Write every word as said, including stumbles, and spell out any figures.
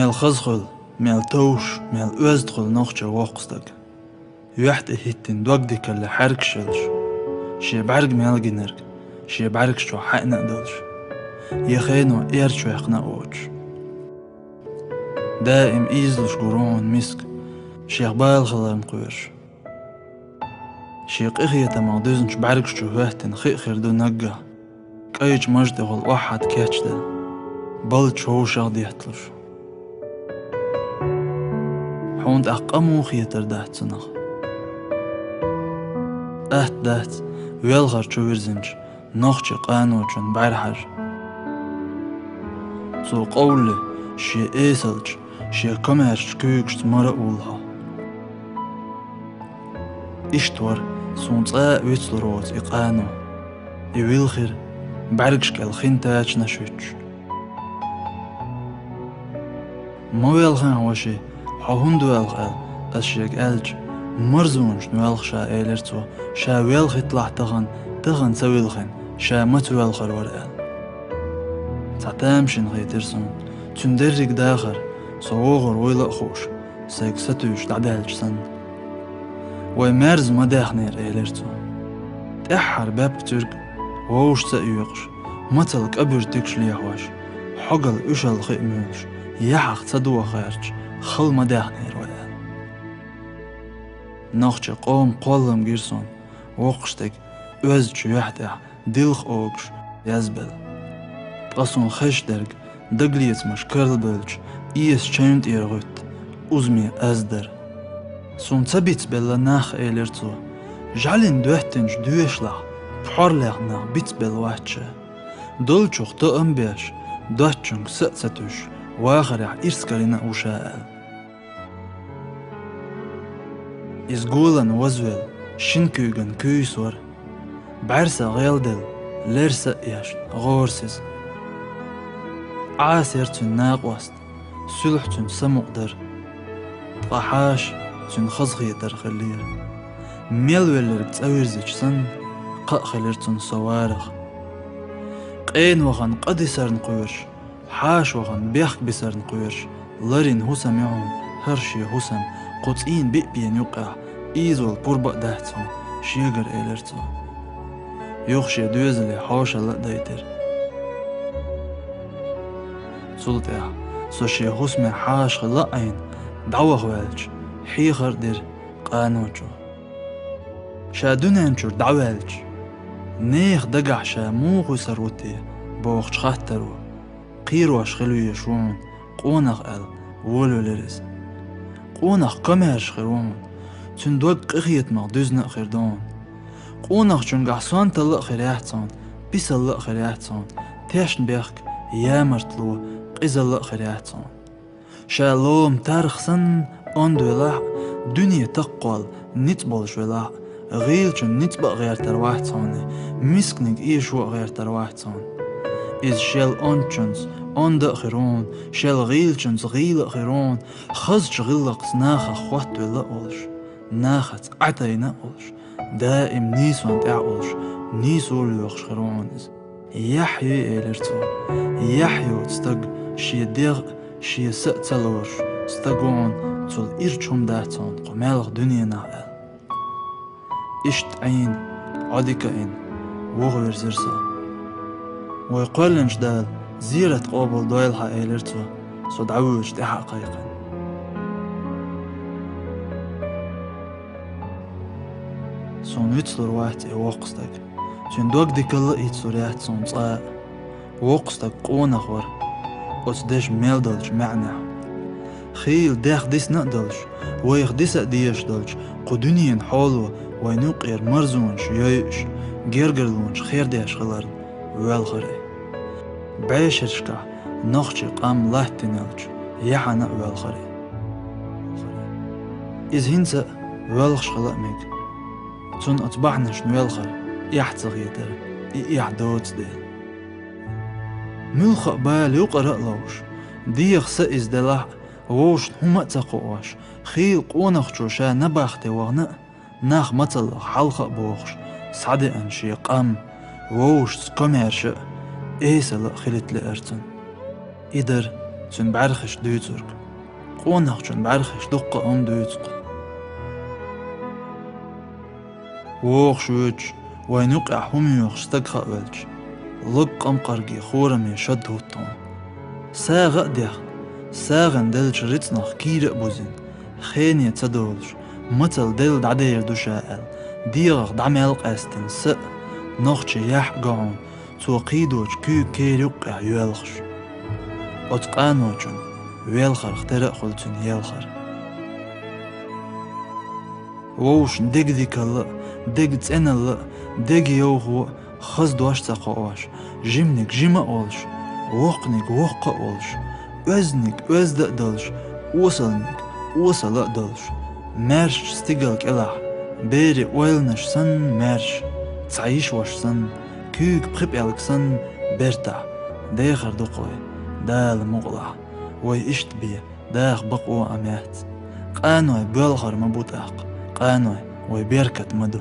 Мел хаза хуьлу, мел товш, мел оьзда хуьлу нохча воккха стаг. Юьхь тӀе хӀиттина дог дикалле хьаьргаш йолуш, шен бӀаьрг мел гинарг, шен бӀаьргаш чохь хьаьъна а долуш, я хено эрчаваьккхина а воцуш. Даим ийзалуш гур ву хьуна миска, шех бала хиларна кхоьруш. Шен къинхетамах дуьзначу бӀаьргаш чу хӀоьттина хи а хир ду наггахь, кӀайчу мажа тӀехула охьатта кечделла, балдачу вовшах а детталуш. Хьуна тӀаккха къа муха хетар дац цунах? Атта дац велхар чу вирзинчу нохчи къаночун бӀаьрхьажа. Цо къовлале шен эсалчу, шен комаьршачу куьйгашца мара а вуллу хьо. Иштта вара суна цкъа а вицлур воцу и къано, и вилхира, бӀаьргаш кӀел хин тачанаш хӀуьттуш. «Ма велхахьа, ваши, хьо хӀунда воьлху?» — аьлла, ас шега аьлча, марзонашна воьлху ша, элира цо, ша велхийталахь тахана, тахана ца вилхина, ша маца воьлхур вара аьлла. Цхьа тамашийна хийтира суна, цуьнан дерриг дахар, со вогӀур вуйла а хууш, сайга сатуьйсуш дӀадаьлча санна. «Вай маьрза ма даьхнера», — элира цо. ТӀаьххьара баьпкан цуьрг вовшашца а йоькъуш, мацалла кӀа буьртигаш лехьош, хьогалла уьшалла хи а муьйлуш, яхьах ца доха гӀерташ, хала ма даьхнера вай аьлла. Нохча къоман кхоллам гира суна, воккхачу стеган оьззачу юьхь тӀехь дилха огуш язбелла. Ткъа суна хезаш дерг дагалецамаш карлабевлча, эса чевнна тӀера гӀуьтту, узаме аз дара. Суна ца бицбелла нах, элира цо, жӀаьлин доьттинчу доьшалахь пхьор лехна нах бицбелла вац ша. Долчух тоам а беш, доцчуьнга са а ца туьйсуш, вахарехь ирс карийна а ву ша аьлла. Иза голан вазвелла, шина куьйган куьйсуш вара. БӀаьрса гӀелделла, лерса а эшна, гӀорасиза. Ӏаса яра цуьнан накъост, суьлхьа цуьнан самукъа дара. Ткъа хьаша цуьнан хазахетар хиллера. Мел велларг цӀа вирзича санна, кхаъ хилира цунна со варах. Къена вахана къа дисарна кхоьруш, хьаша вахана бехк бисарна кхоьруш, ларйина хӀусам ю хьуна, хӀара шен хӀусам, кху цӀийнан биъ пена юккъехь ийзавала пурба а дац хьуна, шегара элира цо. Юха шен доьзале хьошалла а дайтира. Цул тӀаьхьа со шен хӀусаме хьаша хилла а Ӏийна, дӀаваха ваьлча, хьехар а дира къаночо. Ша дуьнен чуьра дӀаваьлча, нехан дагахь ша муха висар ву те бохучу хаттаро, кхерош хила везаш ву хьуна къонах аьлла, волавелира иза. Къонах комаьрша хир ву хьуна, цуьнан дог къинхетамах дуьзна а хир ду хьуна. Къонахчуьнгахь сонталла а хир яц хьуна, писалла а хир яц хьуна, тешнабехк, ямартло, къизалла а хир яц хьуна. Ша лома тарх санна онда велахь а, дуьне таккхол ницкъ болуш велахь а, гӀийлачун ницкъ бан а гӀертар вац хьуна, мисканиг эшо а гӀертар вац хьуна. Иза шел ондачунца онда а хир ву хьуна, шел гӀийлачунца гӀийла а хир ву хьуна, хазачу гӀиллакхца нахах хоттавелла а волуш, нахаца Ӏа тайна а волуш, даим нийсонна тӀехь а волуш, нийсо а лоьхуш хир ву хьуна иза. Яхь ю, элира цо. Яхь йоцу стаг шен дегӀ а, шен са а ца лоруш стаг ву хьуна, цул ирча хӀума дац хьуна кху маьлхан дуьненахь аьлла. Иштта Ӏийна, Ӏодика а йина, вухавирзира со. Вай кхоьллинчу Дала зерат къобал дойла хьан, элира цо, со дӀавоьдучу тӀаьхьа а кхайкхина. Суна вицлур вац и воккха стаг. Цуьнан дог дикалла а йицлур яц суна цкъа а. Воккха стаг къонах вара, оцу дешан мел долчу маьӀнехь. Хийла дех дисна а долуш, вайх диса а дезаш долчу кху дуьненан хьоло вайна юккъера марзонаш йойуш, гергарлонаш хердеш хиларна воьлхура и. БӀешерашкахь нохчийн къам латтийна йолчу яхьана а воьлхура и. Иза хӀинца а воьлхуш хила а мега. Цунна оцу бахьанашна воьлхура эхь ца хетара, и эхь доцу дела. Муьлхха а бала юкъара а ловш, дегӀан са иза делахь а, вовшашна хӀума а ца кхоош, хийла къонахчо ша набахте вахана а, нах мацаллах хьалха а бохуш, схьадеана шен къам, вовшашца комаьрша а, эсала а хилийта лаьара цунна. И дара цуьнан бӀаьрхиш дуьйцург. Къонахчун бӀаьрхиш дуккха а ма дуьйцу-кх. ВогӀуш воьдуш, вайна юккъехь хӀума йоьхуш стаг хаа велча, лаг къамкъаргийн хораме шад хӀутту хьуна. СагӀа а дехна, сагӀина деллачу рицкъанах кийра а бузина, хене ца долуш, мацалла делла дӀадер ду ша аьлла, дегӀах дӀа мел къаьстина са а, нохчийн яхь а го хьуна, цо кхийдочу куьйга кера юккъехь йоьлхуш. Оцу къаночун велхарх тера а хуьлу цуьнан елхар. Вовшашна дегадикалла а, дега цӀеналла а, дега йовхо а, хаза дош ца кхоош, жиманиг жима а волуш, воккханиг воккха а волуш, оьзданиг оьзда а долуш, осалниг осала а долуш, маьршачу стигала кӀелахь, берийн ойланаш санна маьрша, цхьа йиша-ваша санна, куьйга пхи пӀелг санна бертахь, дехар ду-кх вай, Дала мукъалахь, вай иштта бен даха бакъо а ма яц. Къаной боьлхур ма бу тӀаккха, къаной вай беркат ма ду.